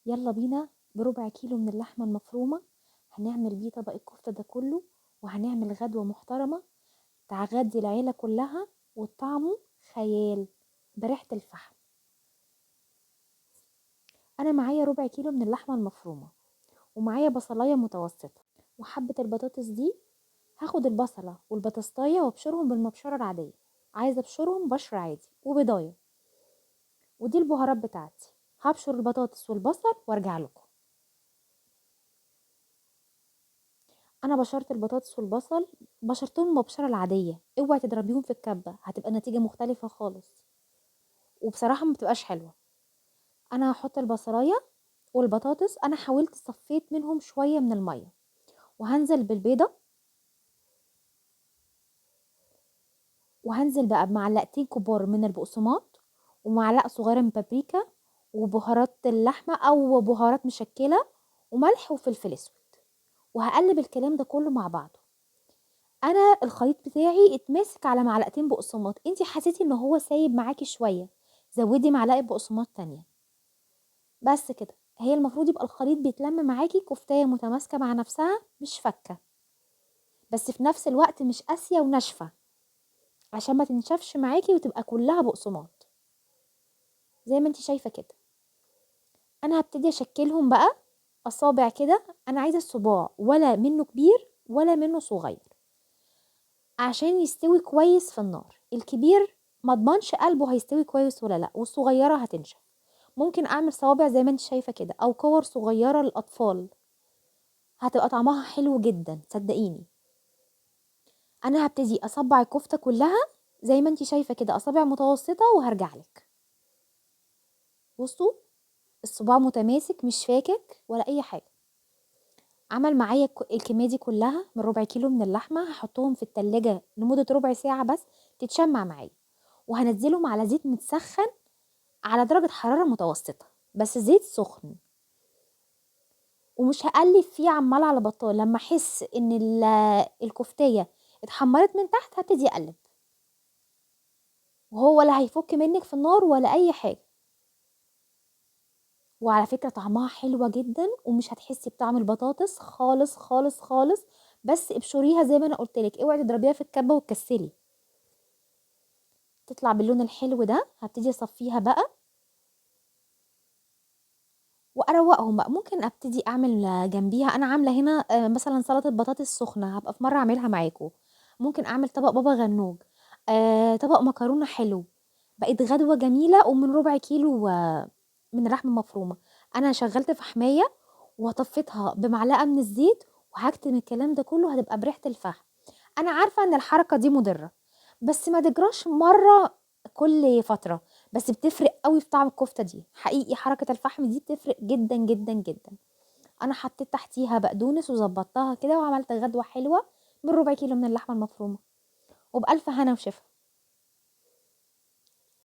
يلا بينا بربع كيلو من اللحمة المفرومة هنعمل بيه طبق الكفتة ده كله، وهنعمل غدوة محترمة تغدي العيلة كلها، وطعمه خيال بريحة الفحم. أنا معايا ربع كيلو من اللحمة المفرومة، ومعايا بصلاية متوسطة، وحبة البطاطس دي هاخد البصلة والبطاطساية وابشرهم بالمبشرة العادية، عايزة ابشرهم بشر عادي، وبيضاية، ودي البهارات بتاعتي. هبشر البطاطس والبصل وارجع لكم. انا بشرت البطاطس والبصل، بشرتهم بالمبشرة العادية، اوعي تضربيهم في الكبة، هتبقى نتيجة مختلفة خالص، وبصراحة ما بتبقاش حلوة. انا هحط البصلاية والبطاطس، انا حاولت صفيت منهم شوية من المية، وهنزل بالبيضة، وهنزل بقى بمعلقتين كبار من البقسماط، ومعلقة صغيرة من بابريكا، وبهارات اللحمة أو بهارات مشكلة، وملح وفلفل أسود، وهقلب الكلام ده كله مع بعضه. أنا الخليط بتاعي اتماسك على معلقتين بقسماط، انتي حسيتي إن هو سايب معاكي شوية زودي معلقة بقسماط تانية. بس كده، هي المفروض يبقى الخليط بيتلم معاكي، كفتاية متماسكة مع نفسها مش فكة، بس في نفس الوقت مش قاسية وناشفة عشان ما تنشفش معاكي وتبقى كلها بقسماط زي ما انتي شايفة كده. انا هبتدي اشكلهم بقى اصابع كده، انا عايزة الصباع ولا منه كبير ولا منه صغير عشان يستوي كويس في النار. الكبير ما اضمنش قلبه هيستوي كويس ولا لا، والصغيرة هتنشف. ممكن اعمل صوابع زي ما انت شايفة كده، او كور صغيرة للاطفال، هتبقى طعمها حلو جدا صدقيني. انا هبتدي اصبع الكفتة كلها زي ما انت شايفة كده، اصابع متوسطة، وهرجع لك. بصوا الصباع متماسك مش فاكك ولا اي حاجة. عمل معايا الكمية دي كلها من ربع كيلو من اللحمة، هحطهم في التلاجة لمدة ربع ساعة بس تتشمع معايا، وهنزلهم على زيت متسخن على درجة حرارة متوسطة، بس زيت سخن، ومش هقلب فيه عمال على بطال. لما احس ان الكفتية اتحمرت من تحت هبتدي اقلب، وهو لا هيفك منك في النار ولا اي حاجة. وعلى فكرة طعمها حلوة جدا، ومش هتحسي بطعم البطاطس خالص خالص خالص، بس ابشريها زي ما انا قلتلك، اوعي تضربيها في الكبة وتكسلي. تطلع باللون الحلو ده. هبتدي اصفيها بقى واروقهم بقى. ممكن ابتدي اعمل جنبيها، انا عامله هنا، مثلا سلطه بطاطس سخنه، هبقى في مره اعملها معاكم. ممكن اعمل طبق بابا غنوج، طبق مكرونه حلو. بقت غدوه جميله، ومن ربع كيلو، من اللحمه المفرومه. انا شغلت فحمايه وطفيتها بمعلقه من الزيت، وهكتم الكلام ده كله، هتبقى بريحه الفحم. انا عارفه ان الحركه دي مضره، بس ما تجراش مره كل فتره، بس بتفرق قوي في طعم الكفته دي حقيقي. حركه الفحم دي بتفرق جدا جدا جدا. انا حطيت تحتيها بقدونس وظبطتها كده، وعملت غدوه حلوه من ربع كيلو من اللحمه المفرومه، وبألف هنا وشفا.